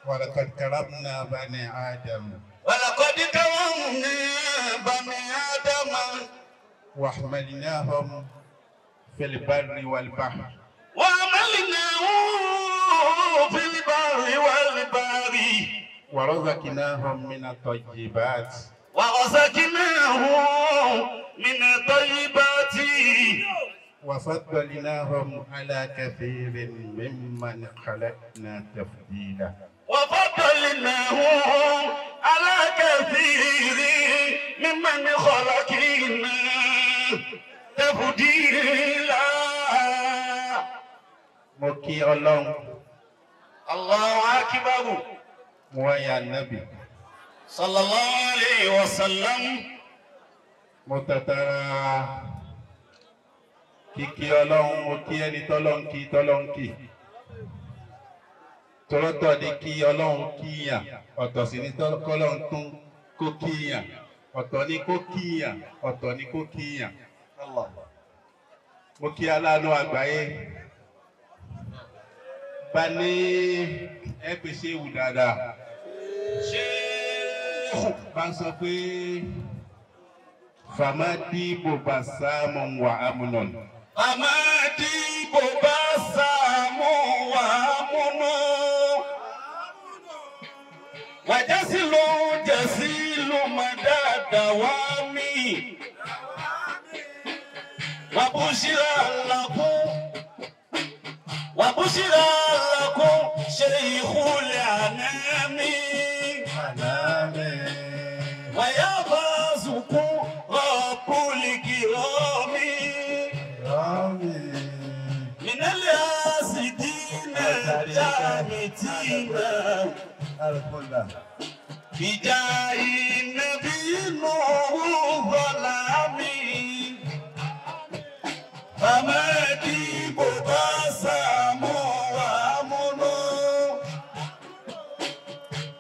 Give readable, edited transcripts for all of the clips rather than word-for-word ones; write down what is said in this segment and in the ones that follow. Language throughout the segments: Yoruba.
ولقد كرمنا بني آدم. ولقد كرمنا بني آدم. وحملناهم في البر والبحر. وحملناهم في البر والبحر. ورزقناهم من الطيبات. ورزقناهم من الطيبات. وفضلناهم على كثير ممن خلقنا تفضيلا. وفضلناهم على كثير ممن خلقنا تفضيلا. Mo kí Ọlọ́run. Allahu akbar. Mo wá ya Nábì. Sallallahu alayhi wa sallam. Mo tàtàrà kíkí Ọlọ́run, mo kí ẹni tọ́lọ́run kí tọ́lọ́run kí. Tọ́lọ́tọ̀ ni kí Ọlọ́run kíyàn, ọ̀tọ̀ sì ni kọ́lọ́run tún kó kíyàn, ọ̀tọ̀ ni kó kíyàn, ọ̀tọ̀ ni kó kíyàn. Mo kí aláàánú àgbáyé. Bá ní ẹ pèsè ìwù dáadáa. Bá ń sọ pé Famadi bò sáàmù wà ámúnà. Famadi bò bá sáàmù wà ámúnà. Wàjásílù jásílù màdàdàwámì. Wàbúṣírà làkún. Wàbúṣírà làkún sheikhul anami. Wàyà bàzùkún rabbul kirami. Minal hasidina jamitina. Bijahi nabi Nuhu zalami. Famadi bò sáàmù wà ámúnú.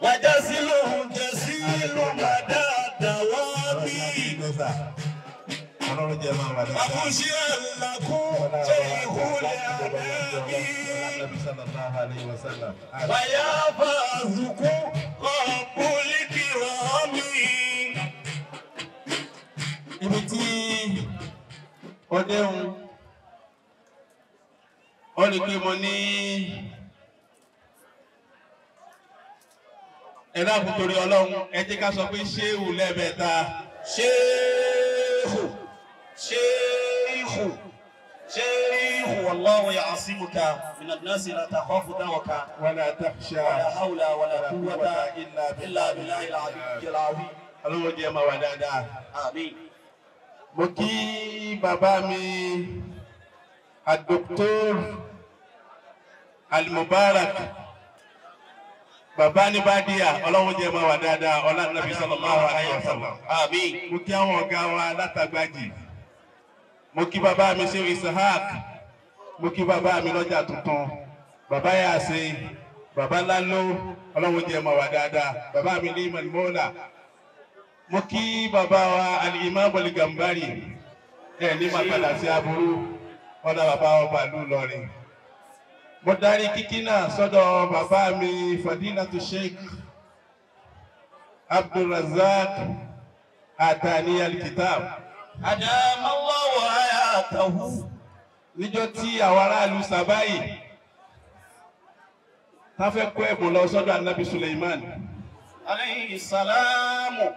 Wàjásílù jásílù màdàdàwámì. Wàbúṣírà làkún sheikhul anami. Wàyà bàzùkún rabbul kirami. Ibi tí ó déhùn ó lè pé mo ní ẹ dákun torí Ọlọ́run, ẹ jẹ́ ká sọ pé ṣéwù lẹ́ẹ̀mẹ́ta. Ṣéhù ṣéhù ṣéhù wallahu ya'simuka minan nasi la takhafu dawaka wala takhsha wala hawla wala quwwata illa billahi al-aliyyil azim. Ọlọ́run jẹ́ máa wà dáadáa. Àmín. Mo kí bàbá mi Ad-Doktor Al-Mubarak, bàbá ní Bádíà, Ọlọ́run jẹ́ máa wà dáadáa, ọlá Nàbí sallallahu alayhi wa sallam. Àmín. Mo kí àwọn ọ̀gá wa látàgbàjì. Mo kí bàbá mi Sheikh Ishaq. Mo kí bàbá mi lọ́jà tuntun, bàbá Yàsín, bàbá Láló, Ọlọ́run jẹ́ máa wà dáadáa, bàbá mi ní Malmola. Mo kí bàbá wa Al-Imam Al-Gambari, ẹ ní máa padà sí aburú, ọ̀dà bàbá ọba ìlú Ìlọrin. Mo darí kíkí náà sọ́dọ̀ bàbá mi Fadilatu Sheikh Abdulrazak Atani Al-Kitab. Adama Allahu hayatahu. Níjọ́ tí àwọn aráàlú Sàbáyì tá fẹ́ kó ẹ̀bùn lọ sọ́dọ̀ Anabi Suleiman. Alayhi salamu.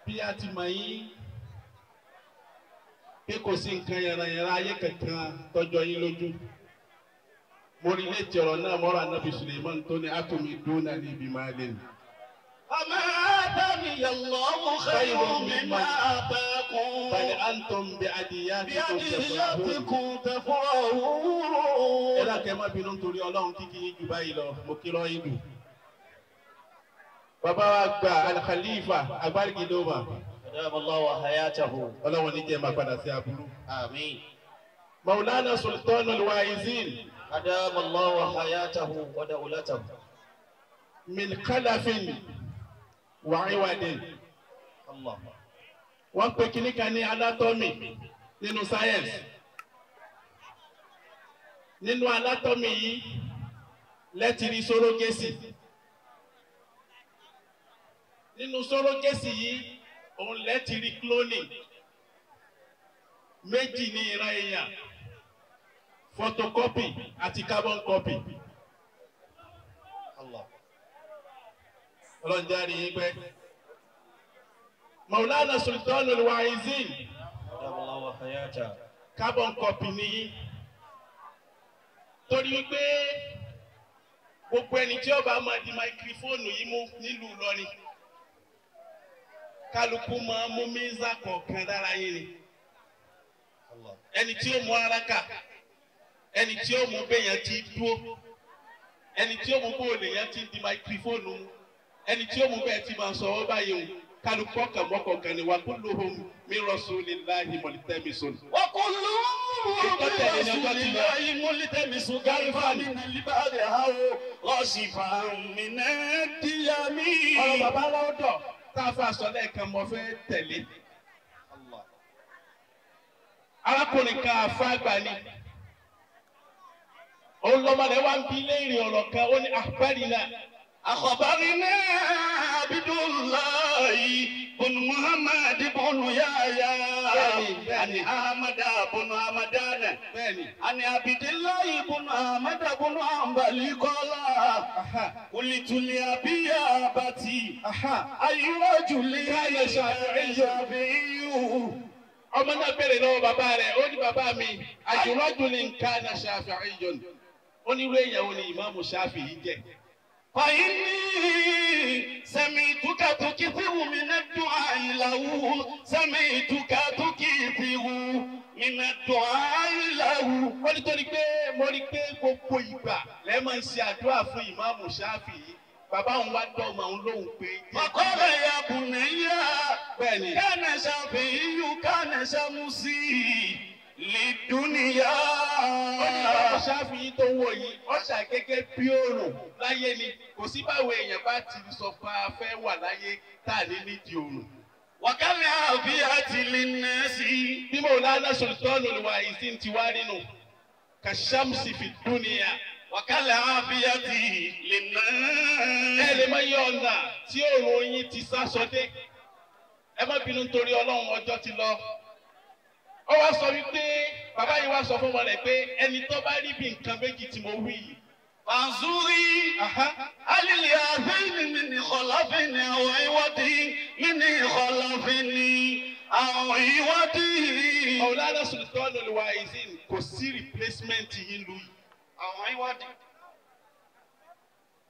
Bí a ti mọ̀ yín pé kò sí nǹkan yàrá-yàrá ayé kankan tọ́jọ́ yín lójú. Mo rí létí ọ̀rọ̀ náà mọ́ra Anabi Suleiman tó ní atomi dúnà ní ibi máa lé ní. Ama atani Allahu khayrun mimma atakum. Bal antum bi adiyatikum tafrahun. Ẹ dákẹ́ má bínú nítorí Ọlọ́run kíkí yín jù báyìí lọ, mo kí lọ́ yín dùn. Bàbá wa gba Al-Khalifa Agbárigidoma. Adama Allahu hayatahu. Ọlọ́run ní jẹ́ máa padà sí aburú. Àmín. Maulana Sultanul Waizin. Adama Allahu hayatahu wa dawlatahu. Min khalafin wa iwadin. Allah. Wọ́n pe kinní kan ní anatomy nínú science. Nínú anatomy yìí lẹ́tìrí sórógèsì. Nínú surrogacy yìí, òun lẹ́ ti rí cloning. Méjì ní ìran èèyàn, photocopy àti carbon copy. Ọlọ́run jẹ́ àríyìn pẹ́. Maulana Sultanul Waizin, carbon copy nìyí. Torí wípé gbogbo ẹni tí ó bá máa di máikrófóònù yìí mú nílùú Ìlọrin, kálukú máa mú mísà kọ̀ọ̀kan lára yín ni. Ẹni tí ó mú araka, ẹni tí ó mú bẹ́yàn ti dúró, ẹni tí ó mú bóòlù yẹn ti di máikrófóònù mú, ẹni tí ó mú bẹ́ẹ̀ ti máa sọ ọ́ báyìí o. Kálukú ọkàn mọ́kọ̀ọ̀kan ni wa kulluhum min rasulillahi multamisun. Wa kulluhum min rasulillahi multamisun garfan min al-bahri aw ghasifan min ad-diyami. Ọ̀rọ̀ bàbá aláwọ̀dọ̀ tá a fa sọ lẹ́ẹ̀kan mo fẹ́ tẹ̀lé. Arákùnrin kan àfa àgbà ni. Òun lọ́mọ rẹ̀ wá ń bi léèrè ọ̀rọ̀ kan, ó ní akhbarina. أخبرنا عبد الله بن محمد بن يحيى عن أحمد بن حمدان عن عبد الله بن أحمد بن حنبل قال قلت لأبي أبتي أي رجل كان شافعي. Ọmọ náà béèrè lọ́wọ́ bàbá rẹ̀, ó ní bàbá mi أي رجل كان شافعي, ó ní irú èèyàn wo ni ìmáàmù Ṣáfi'í jẹ́. فإني سمعتك تكثر من الدعاء له سمعتك تكثر من الدعاء له. Wọ́n ní torí pé mo rí pé gbogbo ìgbà lẹ́ máa ń ṣe àdúrà fún ìmáàmù Ṣáfi'í. Bàbá òun wá dọ́mọ òun lóhùn pé. فقال يا بني Bẹ́ẹ̀ni. كان شافعي كان شمسي للدنيا. Ó ní ìmáàmù Ṣáfi'í tó wò yìí, ó ṣà gẹ́gẹ́ bí òòrùn láyé ni. Kò sí báwo èèyàn bá ti sọ pé a fẹ́ wà láyé tá a ní nídìí òòrùn. وكالعافية للناس. Bí Maulana Sultanul Waizin ti wá nínú kàṣámsì fi dúnìyà. وكالعافية للناس. Ẹ lè má yọ ọ̀nà tí òòrùn yín ti sá sọdé. Ẹ má bínú nítorí Ọlọ́run, ọjọ́ ti lọ. Ó wá sọ wípé bàbá yìí wá sọ fún ọmọ rẹ̀ pé ẹni tó bá rí bí nǹkan méjì tí mo wí yìí. فانظري هل لهذين من خلف أو عوض من خلف أو عوض. Maulana Sultanul Waizin kò sí replacement yín lu yìí. أو عوض.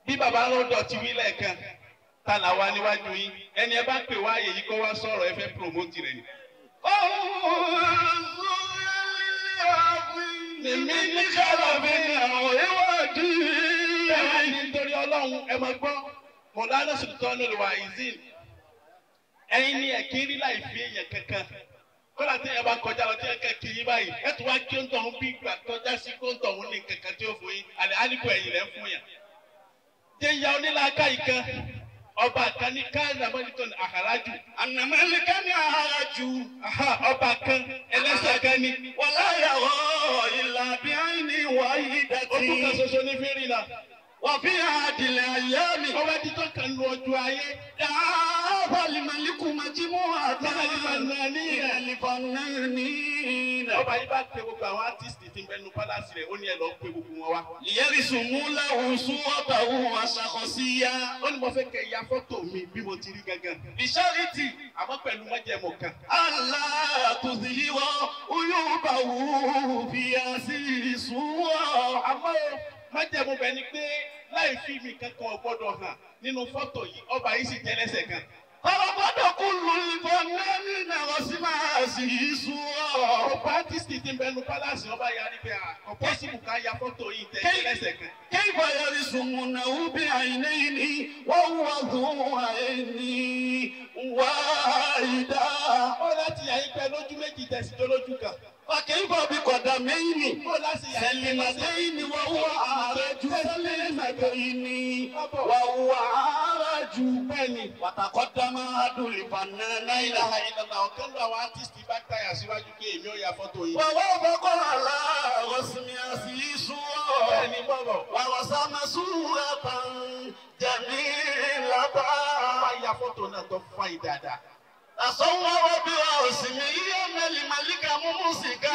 Bí bàbá lọ́dọ̀ ti wí lẹ́ẹ̀kan, ta là wá níwájú yín. Ẹni ẹ bá pè wá àyè yìí kó wá sọ̀rọ̀, ẹ fẹ́ promote rẹ̀ ni. فانظري لهذين من خلف أو عوض. Bẹ́ẹ̀ ni nítorí Ọlọ́run ẹ máa gbọ́ Maulana Sultanul Waizin. Ẹ̀yin ni ẹ̀ kiri láì fi èèyàn kankan. Kọ́lá tí ẹ bá kọjá lọ tí ẹ kẹ́ kiri báyìí, ẹ tún wá kí ó ń tọ̀hún bí ìgbà tọ́já sí kó ń tọ̀hún ní kankan tí ó fún yín. Àlẹ́ àlìkò ẹ̀yìn rẹ̀ ń fún yàn. Jẹ́ ìyá onílàáká yìí kan, ọba kan ní káàdà mọ́nìkan àhàrájù. أن ملكا أعرج. Ọba kan ẹlẹ́sẹ̀ kan ní. ولا يرى إلا بعين واحدة. Ojú kan ṣoṣo ní fírì náà. وفي عهد الأيام Ọba títọ́ kan lu ọjọ́ ayé. دعا الملك مجموعة من من الفنانين. Ọba yìí bá pe gbogbo àwọn átísítì tí ń bẹnu pálásì rẹ̀, ó ní ẹ lọ pe gbogbo wọn wá. ليرسموا له صورته وشخصية. Ó ní mo fẹ́ kẹ́ ya fọ́tò mi bí mo ti rí gangan. بشرط Àmọ́ pẹ̀lú májẹ̀mú kan. ألا تظهر عيوبه في هذه الصورة. Àmọ́ o, májẹ̀mú bẹ̀ ni pé láì fi mi kankan ò gbọ́dọ̀ hàn nínú fọ́tò yìí, ọba yìí sì jẹ́ lẹ́sẹ̀ kan. فرفض كل الفنانين رسم هذه الصورة. Ọ̀pọ̀ átísítì tí ń bẹnu pálásì ọba yarí pé kò pọ́sibù ká ya fọ́tò yìí tẹ̀ lẹ́sẹ̀ kan. كيف يرسمونه بعينين وهو ذو عين واحدة. Ó láti yà yín pé lójú méjì tẹ̀sí tó lójú kan. فكيف بقدمين Ó láti yà yín pé lẹ́sẹ̀. سليمتين وهو أعرج سليمتين وهو أعرج. Bẹ́ẹ̀ni. وتقدم أحد الفنانين Ilaha illallah, ọ̀kan lọ àwọn átísítì bá táyà síwájú pé èmi ò ya fọ́tò yìí. ووافق على رسم هذه الصورة Bẹ́ẹ̀ni bọ̀bọ̀. ورسم صورة جميلة. Wá ya ya fọ́tò náà tó fáyìn dáadáa. Tasawwara bi rasmihi al-malika mumsika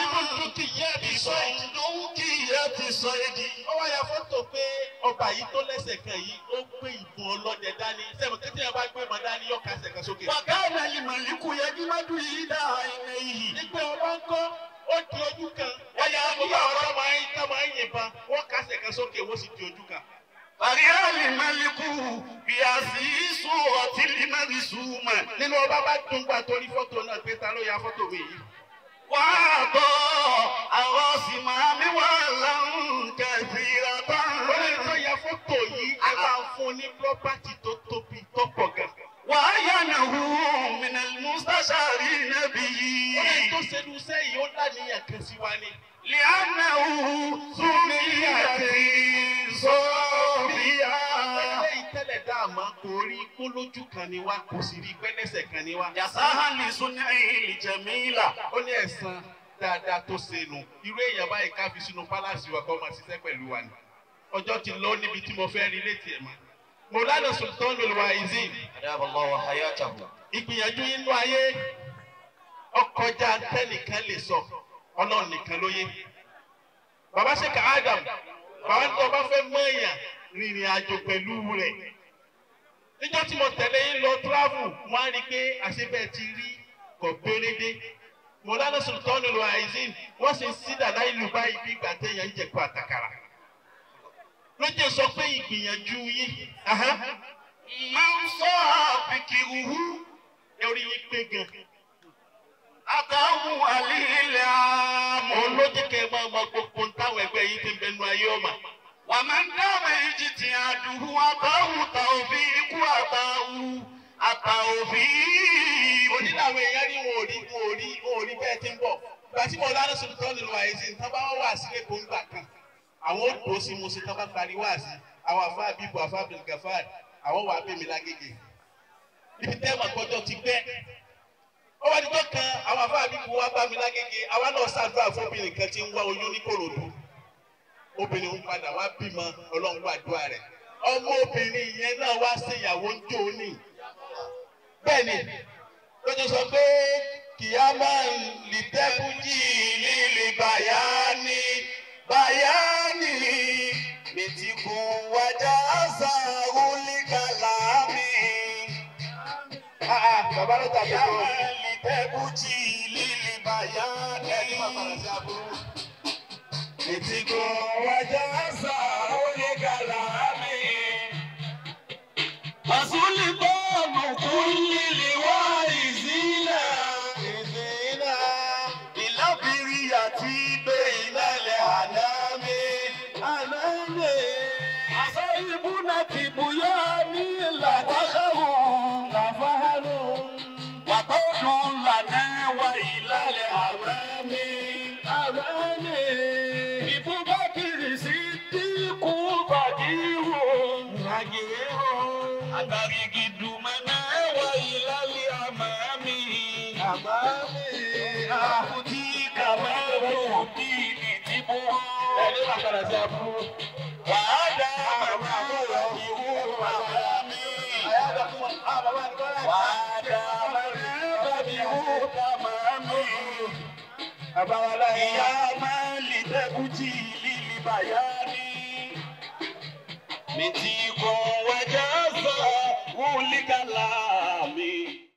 bisundukiyati saydi. Ó wá ya fọ́tò pé ọba yìí tó lẹ́sẹ̀ kan yìí ó gbé ìbọn ọlọ́dẹ dání. Sẹ́mi kété yẹn bá gbé ìbọn dání yóò kásẹ̀ kan sókè. Wa kana al-maliku yajmadu ila aynayhi. Nígbà ọba ń kọ́ ó di ojú kan. Wọ́n yà gbogbo àwọn tó máa ń yìnbọn wọ́n kásẹ̀ kan sókè wọ́n sì di ojú kan. Fariha al-maliku bi surati al-marsuma. Nínú ọba bá dùn gbà torí fọ́tò náà pé ta ló ya fọ́tò mi yìí. Wàá àrọ́sìmọ̀ wà láwùn kẹfìrà tán. Ó lè tó ya fọ́tò yìí ẹ máa fún ní pírọ́pátì tó tóbi tó pọ̀ gan. Wàá yànnà hù minal mustasharina bihi. Ó lè tó ṣẹlú sẹ́yìn ó láníyàn kan sí wa ni. Li'annahu sumiyati sọ́ọ̀bìyà. Eléyìí tẹ́lẹ̀ dá àmọ́ kò rí kó lójú kan ni wá kò sì rí pẹ́lẹ́sẹ̀ kan ni wá. Jazahan li sun'il jamila. Ó ní ẹ̀san dáadáa tó ṣe nù. Irú èèyàn báyìí ká fi sínú pálásì wa kó máa ṣiṣẹ́ pẹ̀lú wa ni. Ọjọ́ ti lọ níbi tí mo fẹ́ rí létí ẹ̀ mọ́. Mawlana Sultanul Waizin. Adama Allahu hayatahu. Ìgbìyànjú inú ayé ọkọjá tẹ́nìkan lè sọ Ọlọ́run nìkan ló yé. Bàbá Sheikh Adam, bàbá tó bá fẹ́ mọ èèyàn rìnrìn àjò pẹ̀lú rẹ̀. Níjọ́ tí mo tẹ̀lé yín lọ travel, mo á rí i pé àṣebẹ̀ ti rí kọ̀ pérédé. Mawlana Sultanul Waizin wọ́n sì ń sí dàda ìlú báyìí bí ìgbà téèyàn ń jẹ̀kọ́ àtàkàrà. Lójó sọ pé ìgbìyànjú yín. Máa ń sọ àfikìrúhú. Orí yín pé gan. Àtàwọn àlìlẹ̀ àmọ́. Òun ló jẹ́ kẹ́ ẹ máa mọ gbogbo táwọn ẹgbẹ́ yín ti ń bẹnu ayé ọ̀mà. Wà máa ń dábàá èjì tí àdùhù àtàwù tàòfin ikú àtàwù àtàòfin. Òní làwọn èèyàn rí wọn ò rí wọn ò rí wọn ò rí bẹ́ẹ̀ tí ń bọ̀. Ìgbà tí Mawlana Sultanul Waizin tán bá wà sílé kó ń gbà kan. Àwọn ó dò sí musin tán bá parí wá sí. Àwọn àfa Abibu àfa Abdulgafar àwọn wà á bẹ̀ mí lágége. Ibi tẹ́ mà gbọ́dọ̀ ti gbẹ́. Ó wá níjọ́ kan àwọn àfa Abibu wá bá mi lágége. Àwa náà ṣàdúrà fún obìnrin kan tí ń wá oyún ní Kòròdú. Obìnrin ń padà wá bímọ Ọlọ́run gbàdúrà rẹ̀. Ọmọ obìnrin yẹn náà wá ṣèyàwó ń jó ní. Bẹ́ẹ̀ni, lójú sọ pé kìyàmá lìtẹ́kùjì lílì bàyáni bàyáni Mìtìkùn wájà sàrúlíkàlámì. Bàbá ló tàbí kọ́. Kìyàmá lìtẹ́kùjì lílì bàyáni. Ẹni máa padà sí aburú. Mìtìkùn wájà sàrúlíkàlámì. Màsúlì bọ́ọ̀lù kúlì wá ìzínà. Ìzínà Ìlábìrì àti bẹ́ẹ̀nálẹ̀ ànámi. ànáyè. Àṣọ ìbúná ti bùyá ní làbákàrò. Làfáhánù. Wàtọ́dún lànà wà ìlàlẹ̀ àrámi. Àrámi. Ìbúbákìrì sí dínkù bàdíhù. Nàgìrìhù. Àtàrígì dùmọ̀nà wà ìlàlẹ̀ àmàmì. Àmàmì. Àkùtì kàmáàlú dìní tìbú. Ẹni máa padà sí aburú. Wàhádà màmá ìwú àmàmì. Wàhádà màmá ìwú àmàmì. Bàbá wa láyé. Ìyá máa lè tẹ́kùtì lílì bàyá ní. Mìtì kò wájà sọ wúlí kàlá